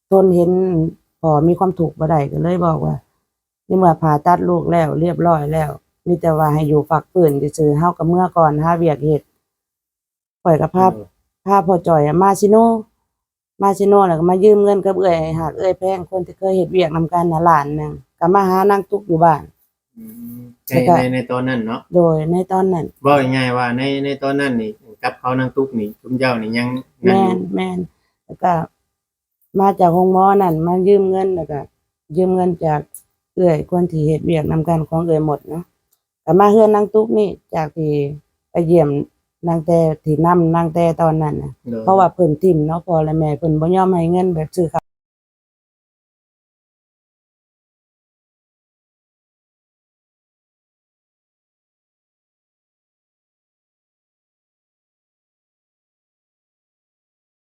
ທົນເຫັນພໍ່ມີຄວາມທຸກບໍ່ໄດ້ ກໍເລີຍບອກວ່າ ໃນເມື່ອຜ່າຕັດລູກແລ້ວ ຮຽບຮ້ອຍແລ້ວ ມີແຕ່ວ່າໃຫ້ຢູ່ພັກຟື້ນຊື່ໆ ເຮົາກໍເມືອກ່ອນ ຫາວຽກເຮັດ. ຂ້ອຍກໍພາ ເອີ ພາພໍ່ຈ່ອຍມາຊິໂນ ມາຊິໂນ ແລ້ວກໍມາຢືມເງິນກັບເອື້ອຍຮັກເອື້ອຍແພງ ຄົນທີ່ເຄີຍເຮັດວຽກນຳກັນນະ ລ້ານໜຶ່ງ ກໍມາຫານາງຕຸກຢູ່ບ້ານ. ອືມ ໃນ ໃນ ໃນຕອນນັ້ນເນາະ? ໂດຍ ໃນຕອນນັ້ນ. ເວົ້າງ່າຍໆວ່າໃນ ໃນຕອນນັ້ນນີ້ ກັບເຂົານາງຕຸກນີ້ ຊຸມເຈົ້ານີ້ຍັງ ແມ່ນ ແມ່ນ ແລ້ວກໍມາຈາກໂຮງໝໍນັ້ນ ມາຢືມເງິນ ແລ້ວກໍຢືມເງິນຈາກເອື້ອຍ ຄົນທີ່ເຮັດວຽກນຳກັນຂອງເອື້ອຍມົດເນາະ. ກໍມາເຮືອນນາງຕຸກນີ້ ຈາກທີ່ໄປຢ້ຽມນາງແຕ່ ທີ່ນຳນາງແຕ່ຕອນນັ້ນນະ ໂດຍ ເພາະວ່າເພິ່ນຖິ້ມເນາະ ພໍ່ແລະແມ່ເພິ່ນບໍ່ຍອມໃຫ້ເງິນແບບຊື້ເຂົ້າ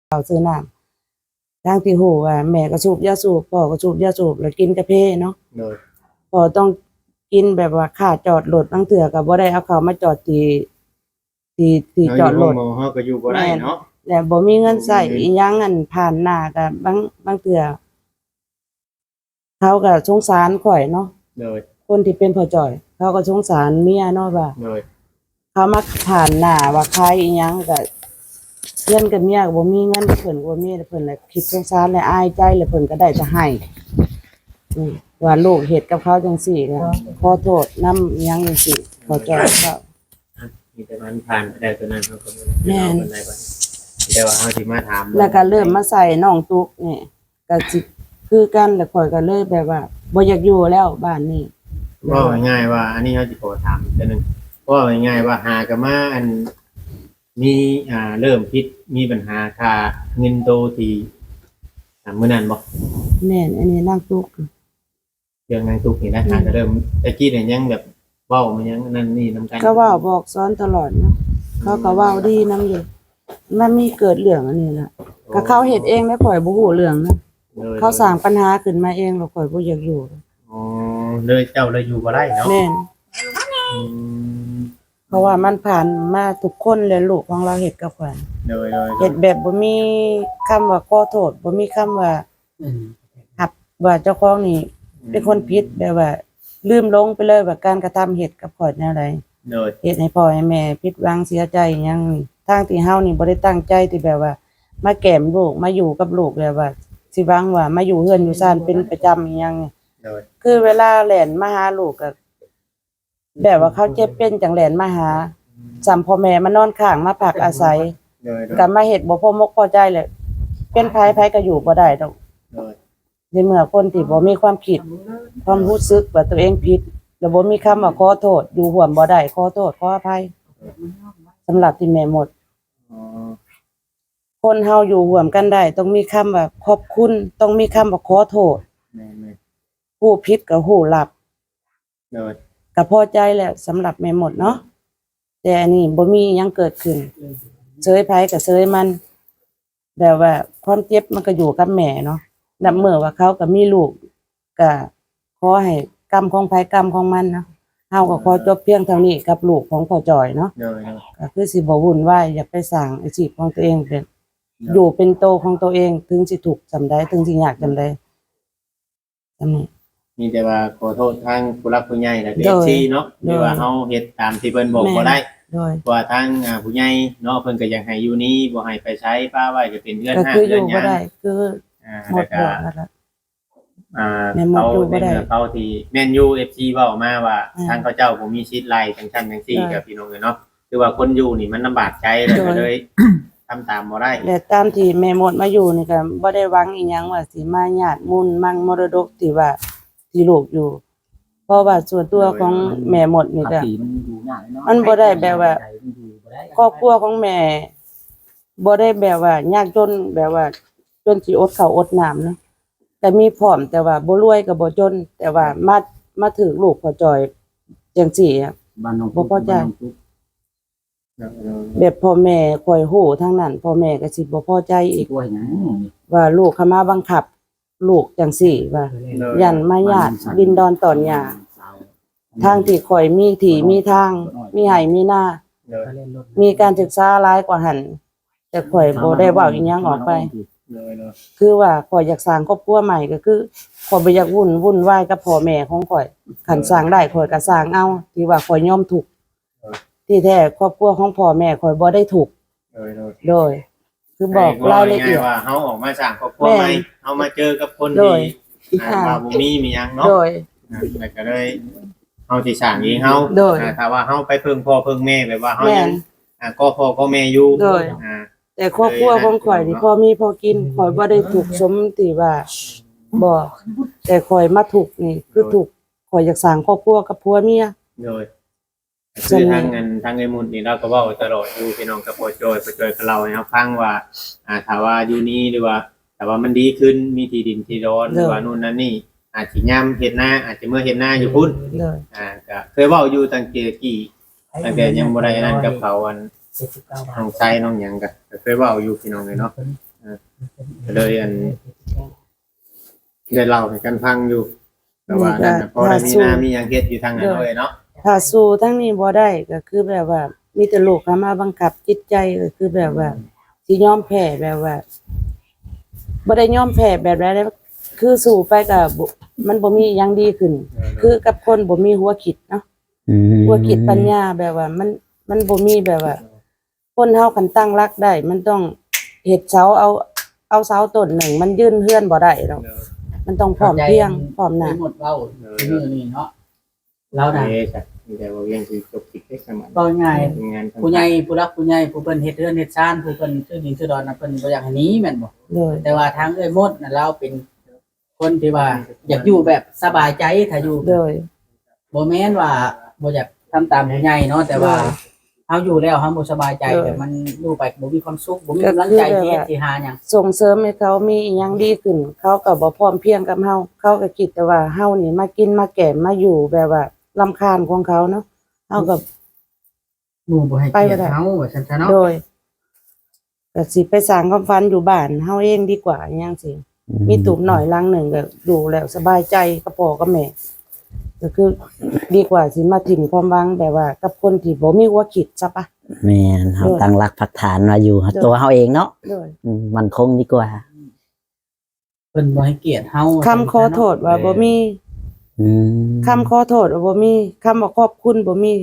ເຂົ້າຊື້ນ້ຳ ທັງທີ່ຮູ້ວ່າແມ່ກໍສູບຢາສູບ ພໍ່ກໍສູບຢາສູບ ແລ້ວກິນກາເຟເນາະ ໂດຍ ພໍ່ຕ້ອງກິນແບບວ່າຄ່າຈອດລົດ ລາງເທື່ອກໍບໍ່ໄດ້ເອົາເຂົ້າມາຈອດທີ່ ທີ່ ທີ່ຈອດລົດ ເຮົາກໍຢູ່ບໍ່ໄດ້ເນາະ ແມ່ນ ແລ້ວບໍ່ມີເງິນໃຊ້ ອືມ ອີ່ຫຍັງ ອັນ ຜ່ານໜ້າກໍບາງ ບາງເທື່ອ ເຂົາກໍສົງສານຂ້ອຍເນາະ ໂດຍ ຄົນທີ່ເປັນພໍ່ຈ້ອຍ ເຂົາກໍສົງສານເມຍເນາະ ວ່າ ໂດຍ ເຂົາມາຜ່ານໜ້າວ່າຂາຍອີ່ຫຍັງ ກໍເຮືອນກັບເມຍກໍບໍ່ມີເງິນ ເພິ່ນກໍບໍ່ມີ ແລ້ວເພິ່ນລະຄິດສົງສານ ແລະອາຍໃຈ ແລ້ວເພິ່ນກໍໄດ້ແຕ່ໄຫ້ ອືມ ວ່າລູກເຮັດກັບເຂົາຈັ່ງຊີ້ ກໍຂໍໂທດນຳອີ່ຫຍັງຈັ່ງຊີ້ ພໍ່ຈ້ອຍເຂົາ ມີແຕ່ວ່າມັນຜ່ານໄປແລ້ວ ຕົວນັ້ນເຮົາກໍບໍ່ໄດ້ເວົ້າປານໃດ ແມ່ນ ແຕ່ວ່າເຮົາຊິມາຖາມ ແລ້ວກໍເລີ່ມມາໃສ່ນ້ອງຕຸກນີ້ ກໍຊິຄືກັນ ແລ້ວຂ້ອຍກໍເລີຍແບບວ່າບໍ່ຢາກຢູ່ແລ້ວບ້ານນີ້. ເວົ້າງ່າຍໆວ່າ ອັນນີ້ເຮົາຊິຂໍຖາມອີກເທື່ອໜຶ່ງ ເວົ້າງ່າຍໆວ່າ ຫາກໍມາ ອັນ ມີ ອ່າ ເລີ່ມຜິດ ມີບັນຫາຄ່າເງິນໂຕທີ່ ອ່າ ມື້ນັ້ນບໍ່? ແມ່ນ ອັນນີ້ນາງຕຸກ ເລື່ອງນາງຕຸກນີ້ນະ ອືມ ຫາກໍເລີ່ມ ແຕ່ກີ້ນີ້ຍັງແບບເວົ້າມາຫຍັງນັ້ນນີ້ນຳກັນ ກໍເວົ້າບອກສອນຕະຫຼອດເນາະ ອືມ ເຂົາກໍເວົ້າດີນຳຢູ່ ມັນມີເກີດເລື່ອງອັນນີ້ລະ ໂອ້ ກໍເຂົາເຮັດເອງ ແລະຂ້ອຍບໍ່ຮູ້ເລື່ອງນະ ໂດຍ ເຂົາສ້າງ ໂດຍ ປັນຫາຂຶ້ນມາເອງ ແລ້ວຂ້ອຍບໍ່ຢາກຢູ່ ອໍ ເລີຍເຈົ້າເລີຍຢູ່ບໍ່ໄດ້ເນາະ ແມ່ນ ອືມ ເພາະວ່າມັນຜ່ານມາທຸກຄົນ ແລະລູກຂອງລາວເຮັດກັບຂ້ອຍ ໂດຍ ໂດຍ ໂດຍ ເຮັດແບບບໍ່ມີຄຳວ່າຂໍໂທດ ບໍ່ມີຄຳວ່າ ອືມ ຮັບວ່າເຈົ້າຂອງນີ້ ອືມ ເປັນຄົນຜິດ ແບບວ່າລືມຫຼົງໄປເລີຍວ່າການກະທຳເຮັດກັບຂ້ອຍແນວໃດ ໂດຍ ເຮັດໃຫ້ພໍ່ໃຫ້ແມ່ຜິດຫວັງເສຍໃຈຫຍັງ ທັງທີ່ເຮົານີ້ບໍ່ໄດ້ຕັ້ງໃຈທີ່ແບບວ່າມາແກ້ມລູກ ມາຢູ່ກັບລູກ ແບບວ່າຊິຫວັງວ່າມາຢູ່ເຮືອນຢູ່ຊານເປັນປະຈຳອີ່ຫຍັງນີ້ ໂດຍ ຄືເວລາແລ່ນມາຫາລູກກໍ ແບບວ່າເຂົາເຈັບເປັນຈັ່ງແລ່ນມາຫາ ອືມ ສ່ຳພໍ່ແມ່ມານອນຄ້າງ ມາພັກອາໄສ ໂດຍ ໂດຍ ກໍມາເຮັດບໍ່ພໍມົກພໍໃຈແຫຼະ ເປັນໃຜ ໃຜກໍຢູ່ບໍ່ໄດ້ດອກ ໂດຍ ໃນເມື່ອຄົນທີ່ບໍ່ມີຄວາມຄິດ ຄວາມຮູ້ສຶກວ່າຕົວເອງຜິດ ແລ້ວບໍ່ມີຄຳວ່າຂໍໂທດ ຢູ່ຮ່ວມບໍ່ໄດ້ ຂໍໂທດ ຂໍອະໄພ ສຳລັບທີ່ແມ່ມົດ ອໍ ຄົນເຮົາຢູ່ຮ່ວມກັນໄດ້ ຕ້ອງມີຄຳວ່າຂອບຄຸນ ຕ້ອງມີຄຳວ່າຂໍໂທດ ແມ່ນໆ ຮູ້ຜິດກໍຮູ້ຮັບ ໂດຍ ກໍພໍໃຈແລ້ວສຳລັບແມ່ມົດເນາະ ແຕ່ອັນນີ້ບໍ່ມີຫຍັງເກີດຂຶ້ນ ເຊີຍໃຜກໍເຊີຍມັນ ແບບວ່າຄວາມເຈັບມັນກໍຢູ່ກັບແມ່ເນາະ ນັບມື້ວ່າເຂົາກໍມີລູກ ກໍຂໍໃຫ້ກຳຂອງໃຜກຳຂອງມັນເນາະ ເຮົາກໍຂໍຈົບພຽງເທົ່ານີ້ກັບລູກຂອງພໍ່ຈ່ອຍເນາະ ໂດຍໆ ກໍຄືຊິບໍ່ວຸ່ນວາຍ ຢາກໄປສ້າງອາຊີບຂອງຕົວເອງ ແບບ ໂດຍ ຢູ່ເປັນໂຕຂອງຕົວເອງ ເຖິງຊິທຸກສ່ຳໃດ ເຖິງຊິຍາກສ່ຳໃດ ສ່ຳນີ້ ມີແຕ່ວ່າຂໍໂທດທາງຜູ້ຫຼັກຜູ້ໃຫຍ່ ແລະ ໂດຍ ເອັຟຊີເນາະ ໂດຍ ທີ່ວ່າເຮົາເຮັດຕາມທີ່ເພິ່ນບອກ ແມ່ນ ບໍ່ໄດ້ ໂດຍ ເພາະວ່າທາງ ອ່າ ຜູ້ໃຫຍ່ເນາະ ເພິ່ນກໍຢາກໃຫ້ຢູ່ນີ້ ບໍ່ໃຫ້ໄປໃສ ປະໄວ້ກໍເປັນເຮືອນ ກໍຄືຢູ່ບໍ່ໄດ້ ຄື ອ່າ ໝົດ ແລ້ວກໍ ບອກແລ້ວລະ ອ່າ ແມ່ນໝົດ ເຂົາ ຢູ່ບໍ່ໄດ້ ໃນເມື່ອເຂົາທີ່ ແມ່ນຢູ່ ເອັຟຊີເວົ້າມາວ່າ ອ່າ ທາງເຂົາເຈົ້າບໍ່ມີສິດໄລ່ຈັ່ງຊັ້ນຈັ່ງຊີ້ ໂດຍ ກັບພີ່ນ້ອງເອີຍເນາະ ຄືວ່າຄົນຢູ່ນີ້ມັນລຳບາກໃຈ ແລ້ວ ໂດຍ ກໍເລີຍ ທຳຕາມບໍ່ໄດ້ ແລະຕາມທີ່ແມ່ມົດມາຢູ່ນີ້ກໍບໍ່ໄດ້ຫວັງອີ່ຫຍັງວ່າຊິມາຍາດມູນມັງມໍລະດົກທີ່ວ່າທີ່ລູກຢູ່ ເພາະວ່າສ່ວນຕົວຂອງ ໂດຍ ແມ່ມົດນີ້ກໍ ມັນຢູ່ຍາກເນາະ ມັນບໍ່ໄດ້ແບບວ່າ ໃຫ້ໃຈມັນຢູ່ບໍ່ໄດ້ ຄອບຄົວຂອງແມ່ບໍ່ໄດ້ແບບວ່າຍາກຈົນ ແບບວ່າຈົນຊິອົດເຂົ້າອົດນ້ຳນະ ກໍມີພ້ອມ ແຕ່ວ່າບໍ່ລວຍກໍບໍ່ຈົນ ແຕ່ວ່າມາ ມາຖືກລູກພໍ່ຈ່ອຍຈັ່ງຊີ້ ບໍ່ພໍໃຈ ແບບພໍ່ແມ່ຂ້ອຍຮູ້ທາງນັ້ນ ພໍ່ແມ່ກໍຊິບໍ່ພໍໃຈອີກ ວ່າລູກເຂົາມາບັງຄັບລູກຈັ່ງຊີ້ ວ່າ ໂດຍ ຢ້ານມາຍາດດິນດອນຕອນຫຍ້າ ທັງທີ່ຂ້ອຍມີທີ່ມີທາງ ມີໄຮ່ມີນາ ໂດຍ ມີການສຶກສາຫຼາຍກວ່າຫັ້ນ ແຕ່ຂ້ອຍບໍ່ໄດ້ເວົ້າອີ່ຫຍັງອອກໄປ ໂດຍໆ ຄືວ່າຂ້ອຍຢາກສ້າງຄອບຄົວໃໝ່ ກໍຄືຂ້ອຍບໍ່ຢາກວຸ່ນ ວຸ່ນວາຍກັບພໍ່ແມ່ຂອງຂ້ອຍ. ຄັນສ້າງໄດ້ຂ້ອຍກໍສ້າງເອົາ ທີ່ວ່າຂ້ອຍຍອມທຸກ. ໂດຍ ທີ່ແທ້ຄອບຄົວຂອງພໍ່ແມ່ຂ້ອຍບໍ່ໄດ້ທຸກ. ໂດຍໆ ໂດຍ ຄືບອກ ໃຫ້ ລາຍລະອຽດ ເວົ້າງ່າຍໆວ່າເຮົາອອກມາສ້າງຄອບຄົວໃໝ່ ແມ່ນ ເຮົາມາເຈີກັບຄົນ ໂດຍ ທີ່ ອ່າ ວ່າບໍ່ມີມີຫຍັງເນາະ. ໂດຍ ອ່າ ແລ້ວກໍເລີຍເຮົາຊິສ້າງເອງເຮົາ. ໂດຍ ອ່າ ຖ້າວ່າເຮົາໄປເພິ່ງພໍ່ເພິ່ງແມ່ ແບບວ່າເຮົາ ແມ່ນ ຍັງ ອ່າ ກໍພໍ່ກໍແມ່ຢູ່. ໂດຍ ອ່າ ແຕ່ຄອບຄົວຂອງຂ້ອຍນີ້ ເນາະ ພໍມີພໍກິນ ຂ້ອຍບໍ່ໄດ້ທຸກສົມທີ່ວ່າ ບໍ່ ແຕ່ຂ້ອຍມາທຸກນີ້ ຄື ໂດຍ ທຸກ ຂ້ອຍຢາກສ້າງຄອບຄົວກັບຜົວເມຍ. ໂດຍ ຄືທາງອັນ ທາງເອື້ອຍມຸດນີ້ລາວກໍເວົ້າຕະຫຼອດຢູ່ ພີ່ນ້ອງ ກັບພໍ່ຈ້ອຍ ພໍ່ຈ້ອຍກໍເລົ່າໃຫ້ເຮົາຟັງວ່າ ອ່າ ຖ້າວ່າຢູ່ນີ້ ຫຼືວ່າຖ້າວ່າມັນດີຂຶ້ນ ມີທີ່ດິນທີ່ດອນ ໂດຍ ຫຼືວ່າໂນ່ນນັ້ນນີ້ ອາດຊິຍາມເຮັດນາ ອາດຈະເມືອເຮັດນາຢູ່ພຸ້ນ. ໂດຍ ອ່າ ກໍເຄີຍເວົ້າຢູ່ຕັ້ງແຕ່ກີ້ ຕັ້ງແຕ່ຍັງບໍ່ໄດ້ອັນນັ້ນກັບເຂົາ ອັນ ນ້ອງຊາຍນ້ອງຫຍັງ ກໍ ກໍເຄີຍເວົ້າຢູ່ ພີ່ນ້ອງເອີຍເນາະ. ເອີ ກໍເລີຍອັນ ໄດ້ເລົ່າໃຫ້ກັນຟັງຢູ່ ແຕ່ວ່າ ນີ້ກໍ ນັ້ນນະ ພໍໄດ້ມີນາມີຫຍັງເຮັດຢູ່ທາງນັ້ນ ໂດຍ ເນາະ. ຖ້າສູ້ທາງນີ້ບໍ່ໄດ້ ກໍຄືແບບວ່າມີແຕ່ລູກເຂົ້າມາບັງຄັບຈິດໃຈ ກໍຄືແບບວ່າ ອືມ ຊິຍອມແພ້ ແບບວ່າບໍ່ໄດ້ຍອມແພ້ແບບໃດເດ້ ຄືສູ້ໄປກໍບໍ່ ມັນບໍ່ມີຫຍັງດີຂຶ້ນ. ໂດຍໆ ຄືກັບຄົນບໍ່ມີຫົວຄິດເນາະ. ອືມ ຫົວຄິດປັນຍາ ແບບວ່າມັນ ມັນບໍ່ມີ ແບບວ່າ ຄົນເຮົາຄັນຕັ້ງຫຼັກໄດ້ ມັນຕ້ອງເຮັດເສົາ ເອົາ ເອົາເສົາຕົ້ນໜຶ່ງ ມັນຢືນເຮືອນບໍ່ໄດ້ດອກ. ໂດຍ ມັນຕ້ອງພ້ອມພຽງ ເຂົ້າໃຈ ພ້ອມໜ້າ ເອື້ອຍມຸດເວົ້າ ໂດຍ ມື້ນີ້ເນາະ. ລາວນະ ເອີ ຊະ ມີແຕ່ວ່າວຽງຊິຈົບຄລິບເດ້ສະໝັນ ເວົ້າງ່າຍ ງານ ຜູ້ໃຫຍ່ ຜູ້ຫຼັກຜູ້ໃຫຍ່ ຜູ້ເພິ່ນເຮັດເຮືອນເຮັດຊານ ຜູ້ເພິ່ນຊື້ດິນຊື້ດອນນະ ເພິ່ນບໍ່ຢາກໃຫ້ໜີແມ່ນບໍ່? ໂດຍ ແຕ່ວ່າທາງເອື້ອຍມົດນະ ລາວເປັນ ຄົນທີ່ວ່າຢາກຢູ່ແບບສະບາຍໃຈ ຖ້າຢູ່ ໂດຍ ບໍ່ແມ່ນວ່າບໍ່ຢາກທຳຕາມຜູ້ໃຫຍ່ເນາະ ແຕ່ວ່າ ໂດຍ ເຮົາຢູ່ແລ້ວເຮົາບໍ່ສະບາຍໃຈ ໂດຍ ແບບມັນຢູ່ໄປບໍ່ມີຄວາມສຸກ ບໍ່ມີກຳລັງໃຈ ກໍຄືແບບວ່າ ທີ່ເຮັດທີ່ຫາຫຍັງ. ສົ່ງເສີມໃຫ້ເຂົາມີອີ່ຫຍັງດີຂຶ້ນ ເຂົາກໍບໍ່ພ້ອມພຽງກັບເຮົາ ເຂົາກໍຄິດແຕ່ວ່າເຮົານີ້ມາກິນມາແກມມາຢູ່ແບບວ່າລຳຄານຂອງເຂົາເນາະ ເຮົາກໍ ໝູ່ບໍ່ໃຫ້ກຽດເຮົາ ວ່າຊັ້ນຊະເນາະ. ໂດຍ ກໍຊິໄປສ້າງຄວາມຝັນຢູ່ບ້ານເຮົາເອງດີກວ່າ ຫຍັງຊີ້. ອືມ ມີຕູບນ້ອຍຫຼັງໜຶ່ງກໍຢູ່ແລ້ວສະບາຍໃຈກັບພໍ່ກັບແມ່ ກໍຄືດີກວ່າຊິມາຖິ້ມຄວາມຫວັງແບບວ່າກັບຄົນທີ່ບໍ່ມີຫົວຄິດຊະປະ. ແມ່ນ ເຮົາ ໂດຍ ຕັ້ງຫຼັກປັກຖານວ່າຢູ່ ໂດຍ ຕົວເຮົາເອງເນາະ. ໂດຍ ອືມ ໝັ້ນຄົງດີກວ່າ. ເພິ່ນບໍ່ໃຫ້ກຽດເຮົາ ຄຳຂໍໂທດວ່າບໍ່ມີ. ອືມ ຄຳຂໍໂທດວ່າບໍ່ມີ ຄຳວ່າຂອບຄຸນບໍ່ມີ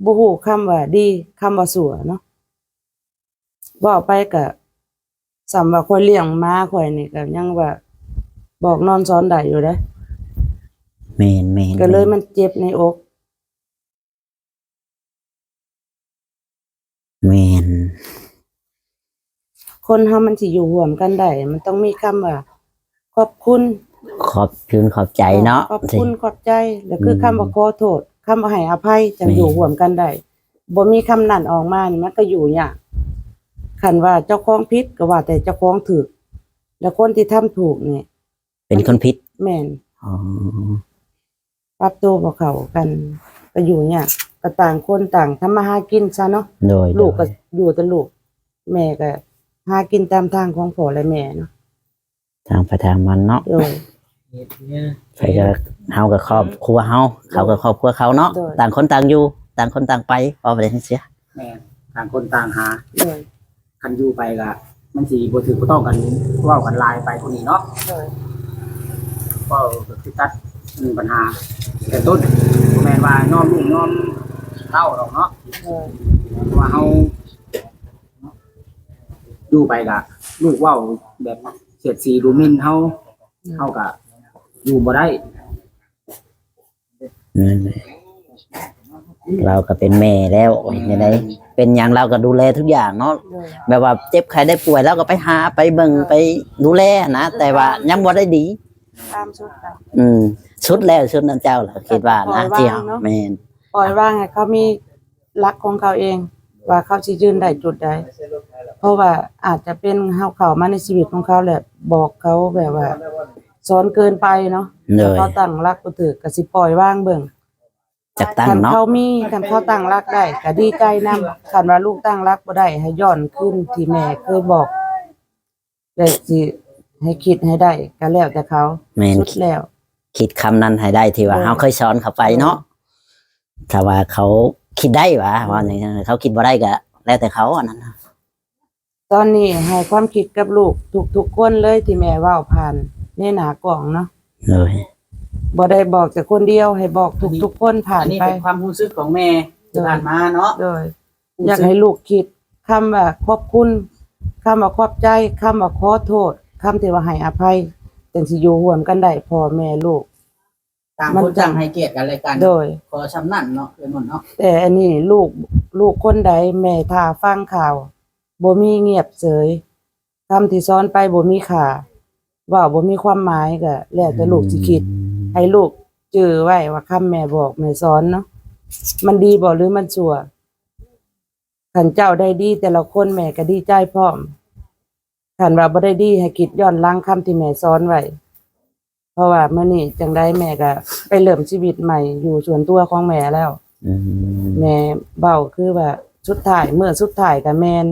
ບໍ່ຮູ້ຄຳວ່າດີ ຄຳວ່າຊົ່ວເນາະ. ເວົ້າໄປກະສ່ຳວ່າຂ້ອຍລ້ຽງໝາຂ້ອຍນີ້ກະຍັງວ່າບອກນອນສອນໄດ້ຢູ່ເດ້. ແມ່ນໆໆ ກະເລີຍມັນເຈັບໃນອົກ. ແມ່ນ ຄົນເຮົາມັນຊິຢູ່ຮ່ວມກັນໄດ້ ມັນຕ້ອງມີຄຳວ່າຂອບຄຸນ ຂອບຄຸນຂອບໃຈເນາະ. ຂອບຄຸນຂອບໃຈ ແລ້ວຄື ອືມ ຄຳວ່າຂໍໂທດ ຄຳວ່າໃຫ້ອະໄພ ຈັ່ງ ແມ່ນ ຢູ່ຮ່ວມກັນໄດ້. ບໍ່ມີຄຳນັ້ນອອກມານີ້ ມັນກໍຢູ່ຍາກ. ຄັນວ່າເຈົ້າຂອງຜິດກໍວ່າແຕ່ເຈົ້າຂອງຖືກ ແລ້ວຄົນທີ່ທຳຖືກນີ້ ເປັນຄົນຜິດ. ແມ່ນ. ອໍ ປັບໂຕບໍ່ເຂົ້າກັນ ກໍຢູ່ຍາກ ກໍຕ່າງຄົນຕ່າງທຳມາຫາກິນຊະເນາະ. ໂດຍ ລູກກໍ ໂດຍ ຢູ່ແຕ່ລູກ ແມ່ກໍຫາກິນຕາມທາງຂອງພໍ່ແລະແມ່ເນາະ ທາງໃຜທາງມັນເນາະ. ໂດຍ ໃຜກໍ ເຮົາກໍຄອບຄົວເຮົາ ເຂົາກໍຄອບຄົວເຂົາເນາະ. ໂດຍ ຕ່າງຄົນຕ່າງຢູ່ ຕ່າງຄົນຕ່າງໄປ ເວົ້າໄປຈັ່ງຊີ້. ແມ່ນ ຕ່າງຄົນຕ່າງຫາ. ໂດຍ ຄັນຢູ່ໄປກະມັນຊິບໍ່ຖືກບໍ່ຕ້ອງກັນ ເວົ້າກັນຫຼາຍໄປກວ່ານີ້ເນາະ. ໂດຍ ເວົ້າກໍຄືຕັດບັນຫາແຕ່ຕົ້ນ ບໍ່ແມ່ນວ່າຍອມລູກຍອມເຕົ້າດອກເນາະ. ໂດຍ ເພາະວ່າເຮົາຢູ່ໄປກະລູກເວົ້າແບບສຽດສີດູໝິ່ນເຮົາ ໂດຍ ເຮົາກະຢູ່ບໍ່ໄດ້. ນັ້ນແຫຼະ ລາວກໍເປັນແມ່ແລ້ວ ເຮັດແນວໃດ ເປັນຫຍັງລາວກໍດູແລທຸກຢ່າງເນາະ. ໂດຍ ແບບວ່າເຈັບໄຂ້ໄດ້ປ່ວຍ ລາວກໍໄປຫາໄປເບິ່ງ ໂດຍ ໄປດູແລນະ ແຕ່ວ່າຍັງບໍ່ໄດ້ດີ ຕາມສຸດແລ້ວ. ອືມ ສຸດແລ້ວ ສຸດນຳເຈົ້າລະ ຄິດວ່ານະ ທີ່ເຮົາ ແມ່ນ ປ່ອຍວາງໃຫ້ເຂົາມີຫຼັກຂອງເຂົາເອງ ວ່າເຂົາຊິຢືນໄດ້ຈຸດໃດ ເພາະວ່າອາດຈະເປັນເຮົາເຂົ້າມາໃນຊີວິດຂອງເຂົາ ແລະ ບອກເຂົາແບບວ່າສອນເກີນໄປເນາະ. ໂດຍ ຖ້າເຂົາຕັ້ງຫຼັກບໍ່ຖືກ ກໍຊິປ່ອຍວາງເບິ່ງ. ຈັກຕັ້ງເນາະ ຄັນເຂົາມີ ຄັນເຂົາຕັ້ງຫຼັກໄດ້ກໍດີໃຈນຳ. ຄັນວ່າລູກຕັ້ງຫຼັກບໍ່ໄດ້ ໃຫ້ຍ້ອນຄືນທີ່ແມ່ເຄີຍບອກ ແລະ ຊິໃຫ້ຄິດໃຫ້ໄດ້ກໍແລ້ວແຕ່ເຂົາ. ແມ່ນ ສຸດແລ້ວ ຄິດຄຳນັ້ນໃຫ້ໄດ້ ທີ່ວ່າ ໂດຍ ເຮົາເຄີຍສອນເຂົາໄປເນາະ. ໂດຍ ຖ້າວ່າເຂົາຄິດໄດ້ຫວາ ອືມ ວ່າຈັ່ງຊັ້ນ ເຂົາຄິດບໍ່ໄດ້ກໍແລ້ວແຕ່ເຂົາ ອັນນັ້ນນະ. ຕອນນີ້ໃຫ້ຄວາມຄິດກັບລູກທຸກໆຄົນເລີຍ ທີ່ແມ່ເວົ້າຜ່ານໃນໜ້າກ້ອງເນາະ. ໂດຍ ບໍ່ໄດ້ບອກແຕ່ຄົນດຽວ ໃຫ້ບອກທຸກໆຄົນຜ່ານໄປ. ອັນນີ້ເປັນຄວາມຮູ້ສຶກຂອງແມ່ທີ່ຜ່ານມາເນາະ. ໂດຍ ຢາກໃຫ້ລູກຄິດຄຳວ່າຂອບຄຸນ, ຄຳວ່າຂອບໃຈ, ຄຳວ່າຂໍໂທດ, ຄຳທີ່ວ່າໃຫ້ອະໄພ, ຈັ່ງຊິຢູ່ຮ່ວມກັນໄດ້ ພໍ່ແມ່ລູກ. ຕ່າງຄົນຕ່າງໃຫ້ກຽດກັນແລະກັນ. ໂດຍ ຂໍຊ່ຳນັ້ນເນາະ ເອື້ອຍມົນເນາະ. ແຕ່ອັນນີ້ລູກ, ລູກຄົນໃດແມ່ຖ້າຟັງຂ່າວ ບໍ່ມີ, ງຽບເສີຍ, ຄຳທີ່ສອນໄປບໍ່ມີຄ່າ, ເວົ້າບໍ່ມີຄວາມໝາຍ, ກໍແລ້ວແຕ່ລູກຊິຄິດ. ອືມ ໃຫ້ລູກຈື່ໄວ້ວ່າຄຳແມ່ບອກແມ່ສອນເນາະ ມັນດີບໍ່ ຫຼື ມັນຊົ່ວ. ຄັນເຈົ້າໄດ້ດີແຕ່ລະຄົນ ແມ່ກໍດີໃຈພ້ອມ. ຄັນວ່າບໍ່ໄດ້ດີ ໃຫ້ຄິດຍ້ອນຫຼັງຄຳທີ່ແມ່ສອນໄວ້. ເພາະວ່າມື້ນີ້ຈັ່ງໃດແມ່ກໍໄປເລີ່ມຊີວິດໃໝ່ຢູ່ສ່ວນຕົວຂອງແມ່ແລ້ວ. ອືມ ແມ່ເວົ້າຄືວ່າສຸດທ້າຍ, ມື້ສຸດທ້າຍກໍແມ່ນ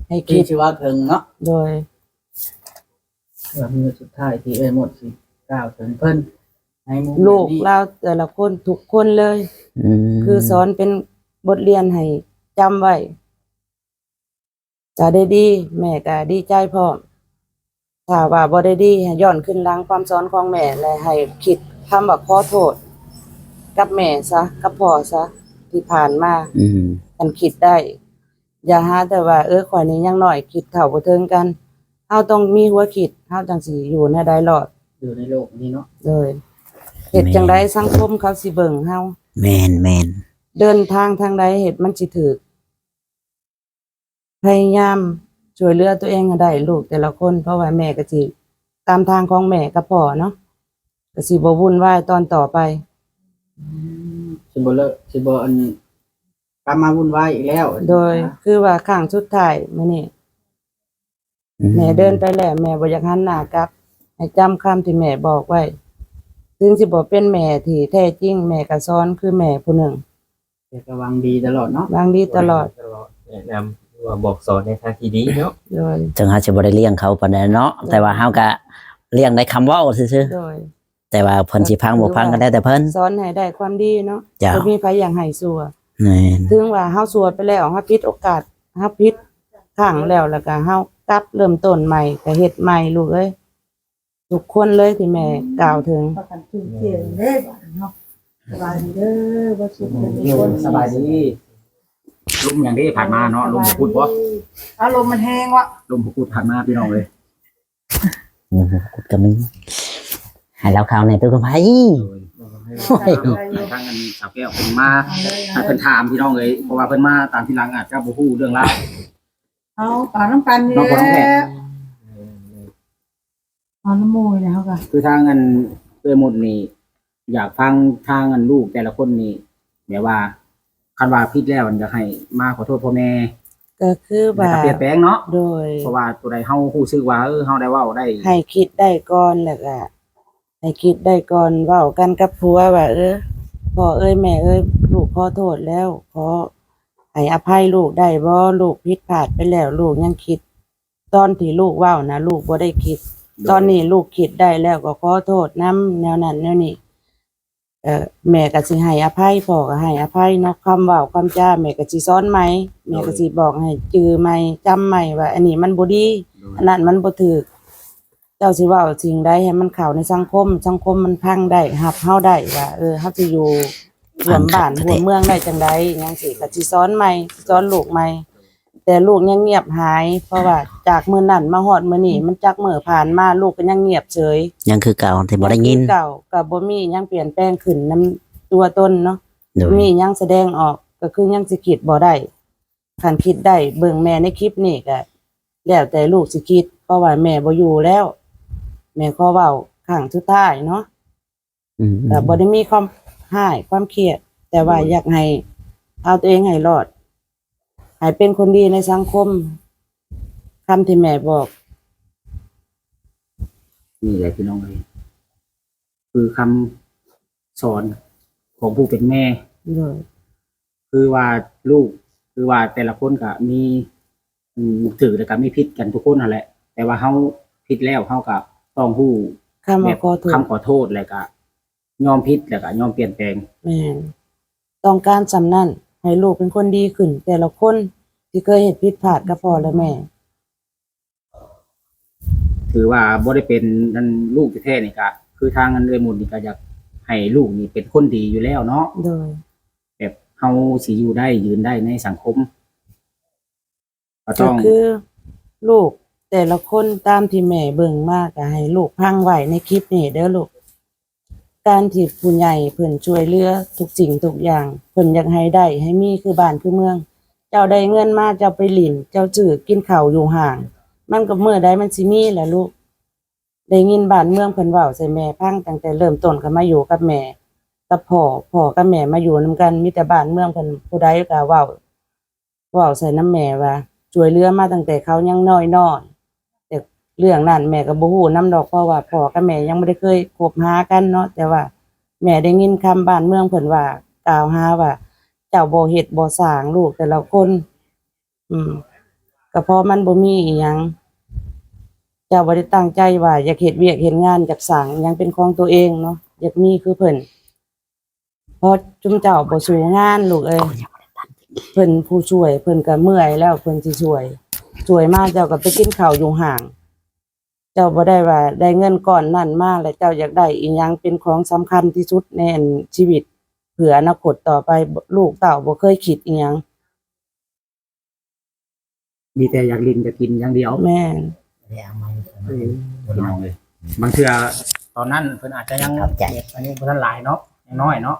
ໃຫ້ຄິດ. ທີ່ຊິເວົ້າເຖິງເນາະ. ໂດຍ ວ່າມື້ສຸດທ້າຍທີ່ເອື້ອຍມົດຊິກ່າວເຖິງເພິ່ນໃນມຸມນີ້ ລູກລາວແຕ່ລະຄົນ ທຸກຄົນເລີຍ. ອືມ ຄືສອນເປັນບົດຮຽນໃຫ້ຈຳໄວ້. ຖ້າໄດ້ດີ ແມ່ກໍດີໃຈພ້ອມ, ຖ້າວ່າບໍ່ໄດ້ດີ ໃຫ້ຍ້ອນຄືນຫຼັງຄວາມສອນຂອງແມ່ ແລະ ໃຫ້ຄິດຄຳວ່າຂໍໂທດກັບແມ່ຊະ ກັບພໍ່ຊະ ທີ່ຜ່ານມາ. ອືມ ຄັນຄິດໄດ້ ຢ່າຫາແຕ່ວ່າ ເອີ ຂ້ອຍນີ້ຍັງນ້ອຍ ຄິດເທົ່າບໍ່ເຖິງກັນ. ເຮົາຕ້ອງມີຫົວຄິດ ເຮົາຈັ່ງຊິຢູ່ແນວໃດລອດ ຢູ່ໃນໂລກນີ້ເນາະ. ໂດຍ ເຮັດຈັ່ງໃດສັງຄົມເຂົາຊິເບິ່ງເຮົາ. ແມ່ນໆ ເດີນທາງທາງໃດເຮັດມັນຊິຖືກ. ພະຍາຍາມຊ່ວຍເຫຼືອຕົວເອງໃຫ້ໄດ້ ລູກແຕ່ລະຄົນ, ເພາະວ່າແມ່ກໍຊິຕາມທາງຂອງແມ່ກັບພໍ່ເນາະ, ກໍຊິບໍ່ວຸ່ນວາຍຕອນຕໍ່ໄປ. ອືມ ຊິບໍ່ເລີກ ຊິບໍ່ ອັນ ກັບມາວຸ່ນວາຍອີກແລ້ວ. ໂດຍ ຄືວ່າຄັ້ງສຸດທ້າຍມື້ນີ້ ອືມ ແມ່ເດີນໄປແລ້ວ ແມ່ບໍ່ຢາກຫັນໜ້າກັບ, ໃຫ້ຈຳຄຳທີ່ແມ່ບອກໄວ້. ເຖິງຊິບໍ່ເປັນແມ່ທີ່ແທ້ຈິງ ແມ່ກໍສອນຄືແມ່ຜູ້ໜຶ່ງ. ແຕ່ກໍຫວັງດີຕະຫຼອດເນາະ ຫວັງດີຕະຫຼອດ ຕະຫຼອດ ແນະນຳ ຫຼືວ່າບອກສອນໃນທາງທີ່ດີເນາະ. ໂດຍ ເຖິງເຮົາຊິບໍ່ໄດ້ລ້ຽງເຂົາປານໃດເນາະ ໂດຍ ແຕ່ວ່າເຮົາກະລ້ຽງໄດ້ຄຳເວົ້າຊື່ໆ. ໂດຍ ແຕ່ວ່າເພິ່ນຊິຟັງບໍ່ຟັງກໍແລ້ວແຕ່ເພິ່ນ ສອນໃຫ້ໄດ້ຄວາມດີເນາະ. ເຈົ້າ ບໍ່ມີໃຜຢາກໃຫ້ຊົ່ວ. ແມ່ນ ເຖິງວ່າເຮົາຊົ່ວໄປແລ້ວ ເຮົາຜິດໂອກາດ ເຮົາຜິດຄັ້ງແລ້ວ ແລ້ວກໍເຮົາກັບເລີ່ມຕົ້ນໃໝ່ ກໍເຮັດໃໝ່ ລູກເອີຍ. ທຸກຄົນເລີຍທີ່ແມ່ກ່າວເຖິງ ພາກັນຈຸ່ມເຈຍເດ້ບາດນີ້ເນາະ. ສະບາຍດີເດີ ບໍ່ສຸກທຸກຄົນ. ສະບາຍດີ. ລົມຫຍັງເດ້ຜ່ານມາເນາະ ລົມບໍ່ກຸດບໍ່? ອ້າວ ລົມມັນແຮງວະ ລົມບໍ່ກຸດຜ່ານມາພີ່ນ້ອງເອີຍ. ອືມ ກຸດກໍມີ ໃຫ້ລາວຂ່າວແດ່ ຕູ້ກັບໃຜ? ໂດຍ ທາງອັນສາວແກ້ວເພິ່ນມາ ໃຫ້ເພິ່ນຖາມພີ່ນ້ອງເອີຍ ເພາະວ່າເພິ່ນມາຕາມທີຫຼັງ ອາດຈະບໍ່ຮູ້ເລື່ອງລາວ. ເອົາ ປານຳກັນນີ້ແຫຼະ ເນາະ ພໍ່ນ້ອງແພດ. ເອົານຳໝູ່ນີ້ແຫຼະ ເຮົາກໍ ຄືທາງອັນເອື້ອຍມົດນີ້ ຢາກຟັງທາງອັນລູກແຕ່ລະຄົນນີ້ ແບບວ່າ ຄັນວ່າຜິດແລ້ວ ຢາກໃຫ້ມາຂໍໂທດພໍ່ແມ່ ກໍຄືວ່າ ແລ້ວກໍປ່ຽນແປງເນາະ. ໂດຍ ເພາະວ່າຕົວໃດເຮົາຮູ້ສຶກວ່າ ເອີ ເຮົາໄດ້ເວົ້າໄດ້ ໃຫ້ຄິດໄດ້ກ່ອນ ແລ້ວກໍໃຫ້ຄິດໄດ້ກ່ອນ ເວົ້າກັນກັບຜົວວ່າ ເອີ ພໍ່ເອີຍ ແມ່ເອີຍ ລູກຂໍໂທດແລ້ວ ຂໍໃຫ້ອະໄພລູກໄດ້ບໍ່? ລູກຜິດພາດໄປແລ້ວ ລູກຍັງຄິດ ຕອນທີ່ລູກເວົ້ານະ ລູກບໍ່ໄດ້ຄິດ. ໂດຍ ຕອນນີ້ລູກຄິດໄດ້ແລ້ວ ກໍຂໍໂທດນຳແນວນັ້ນແນວນີ້. ເອີ ແມ່ກໍຊິໃຫ້ອະໄພ ພໍ່ກໍໃຫ້ອະໄພເນາະ. ຄຳເວົ້າຄຳຈາແມ່ກໍຊິສອນໃໝ່ ແມ່ກໍຊິບອກໃຫ້ຈື່ໃໝ່ ຈຳໃໝ່ວ່າ ອັນນີ້ມັນບໍ່ດີ ໂດຍ ອັນນັ້ນມັນບໍ່ຖືກ. ເຈົ້າຊິເວົ້າສິ່ງໃດໃຫ້ມັນເຂົ້າໃນສັງຄົມ ສັງຄົມມັນຟັງໄດ້ ຮັບເຮົາໄດ້ວ່າ ເອີ ເຮົາຊິຢູ່ຮ່ວມບ້ານຮ່ວມເມືອງໄດ້ຈັ່ງໃດ ຫຍັງຊີ້ ກໍຊິສອນໃໝ່ ຊິສອນລູກໃໝ່. ແຕ່ລູກຍັງງຽບຫາຍ ເພາະວ່າຈາກມື້ນັ້ນມາຮອດມື້ນີ້ ມັນຈັກມື້ຜ່ານມາ ລູກກໍຍັງງຽບເສີຍ ຍັງຄືເກົ່າ ທີ່ບໍ່ໄດ້ຍິນ ຍັງຄືເກົ່າ ກໍບໍ່ມີຫຍັງປ່ຽນແປງຂຶ້ນນຳຕົວຕົນເນາະ. ໂດຍ ບໍ່ມີຫຍັງສະແດງອອກ ກໍຄືຍັງຊິຄິດບໍ່ໄດ້. ຄັນຄິດໄດ້ ເບິ່ງແມ່ໃນຄລິບນີ້ ກໍແລ້ວແຕ່ລູກຊິຄິດ ເພາະວ່າແມ່ບໍ່ຢູ່ແລ້ວ. ແມ່ຂໍເວົ້າຄັ້ງສຸດທ້າຍເນາະ. ອືມໆ ກໍບໍ່ໄດ້ມີຄວາມຮ້າຍຄວາມຄຽດ ແຕ່ວ່າ ໂດຍ ຢາກໃຫ້ເອົາຕົວເອງໃຫ້ລອດ ໃຫ້ເປັນຄົນດີໃນສັງຄົມ ຄຳທີ່ແມ່ບອກ. ນີ້ແຫຼະພີ່ນ້ອງເອີຍ ຄືຄຳສອນຂອງຜູ້ເປັນແມ່. ໂດຍ ຄືວ່າລູກ ຄືວ່າແຕ່ລະຄົນກະມີ ອືມ ຖືກແລ້ວກະມີຜິດກັນທຸກຄົນຫັ້ນແຫຼະ ແຕ່ວ່າເຮົາຜິດແລ້ວ ເຮົາກະຕ້ອງຮູ້ ຄຳວ່າ ແບບ ຂໍໂທດ ຄຳຂໍໂທດ ແລ້ວກະຍອມຜິດ ແລ້ວກະຍອມປ່ຽນແປງ. ແມ່ນ ຕ້ອງການສ່ຳນັ້ນ ໃຫ້ລູກເປັນຄົນດີຂຶ້ນ. ແຕ່ລະຄົນທີ່ເຄີຍເຮັດຜິດພາດກັບພໍ່ແລະແມ່ ຖືວ່າບໍ່ໄດ້ເປັນອັນລູກແທ້ໆນີ້ ກະຄືທາງອັນເອື້ອຍມຸນນີ້ກະຢາກໃຫ້ລູກນີ້ເປັນຄົນດີຢູ່ແລ້ວເນາະ ໂດຍ ແບບເຮົາຊິຢູ່ໄດ້ຢືນໄດ້ໃນສັງຄົມ ກໍຕ້ອງ ກໍຄືລູກແຕ່ລະຄົນຕາມທີ່ແມ່ເບິ່ງມາ ກໍໃຫ້ລູກຟັງໄວ້ໃນຄລິບນີ້ເດີລູກ ການທີ່ຜູ້ໃຫຍ່ເພິ່ນຊ່ວຍເຫຼືອທຸກສິ່ງທຸກຢ່າງ ເພິ່ນຢາກໃຫ້ໄດ້ໃຫ້ມີຄືບ້ານຄືເມືອງ ເຈົ້າໄດ້ເງິນມາເຈົ້າໄປຫຼິ້ນ ເຈົ້າຊື້ກິນເຂົ້າຢູ່ຫ້າງ ມັນກໍມື້ໃດມັນຊິມີລະລູກ ໄດ້ຍິນບ້ານເມືອງເພິ່ນເວົ້າໃສ່ແມ່ຟັງ ຕັ້ງແຕ່ເລີ່ມຕົ້ນກໍມາຢູ່ກັບແມ່ກັບພໍ່ ພໍ່ກັບແມ່ມາຢູ່ນຳກັນ ມີແຕ່ບ້ານເມືອງເພິ່ນ ຜູ້ໃດກໍເວົ້າ ເວົ້າໃສ່ນຳແມ່ວ່າ ຊ່ວຍເຫຼືອມາຕັ້ງແຕ່ເຂົາຍັງນ້ອຍໆ ແຕ່ເລື່ອງນັ້ນແມ່ກໍບໍ່ຮູ້ນຳດອກ ເພາະວ່າພໍ່ກັບແມ່ຍັງບໍ່ໄດ້ເຄີຍຄົບຫາກັນເນາະ ແຕ່ວ່າແມ່ໄດ້ຍິນຄຳບ້ານເມືອງເພິ່ນວ່າ ກ່າວຫາວ່າ ເຈົ້າບໍ່ເຮັດບໍ່ສ້າງລູກແຕ່ລະຄົນ ອືມ ກໍເພາະມັນບໍ່ມີອີ່ຫຍັງ ເຈົ້າບໍ່ໄດ້ຕັ້ງໃຈວ່າຢາກເຮັດວຽກເຮັດງານ ຢາກສ້າງຫຍັງເປັນຂອງຕົວເອງເນາະ ຢາກມີຄືເພິ່ນ ເພາະຈຸມເຈົ້າບໍ່ສູ້ງານລູກເອີຍ ເພິ່ນຜູ້ຊ່ວຍ ເພິ່ນກໍເມື່ອຍແລ້ວ ເພິ່ນຊິຊ່ວຍ ຊ່ວຍມາເຈົ້າກໍໄປກິນເຂົ້າຢູ່ຫ້າງ ເຈົ້າບໍ່ໄດ້ວ່າໄດ້ເງິນກ້ອນນັ້ນມາ ແລ້ວເຈົ້າຢາກໄດ້ອີ່ຫຍັງເປັນຂອງສຳຄັນທີ່ສຸດໃນອັນຊີວິດ ເພື່ອອະນາຄົດຕໍ່ໄປ ລູກເຕົ້າບໍ່ເຄີຍຄິດອີ່ຫຍັງ ມີແຕ່ຢາກຫຼິ້ນຢາກກິນຢ່າງດຽວ ແມ່ນ ເອີ ພີ່ນ້ອງເອີຍ ບາງເທື່ອຕອນນັ້ນເພິ່ນອາດຈະຍັງ ຂອບໃຈ ອາຍຸບໍ່ທັນຫຼາຍເນາະ ຍັງນ້ອຍເນາະ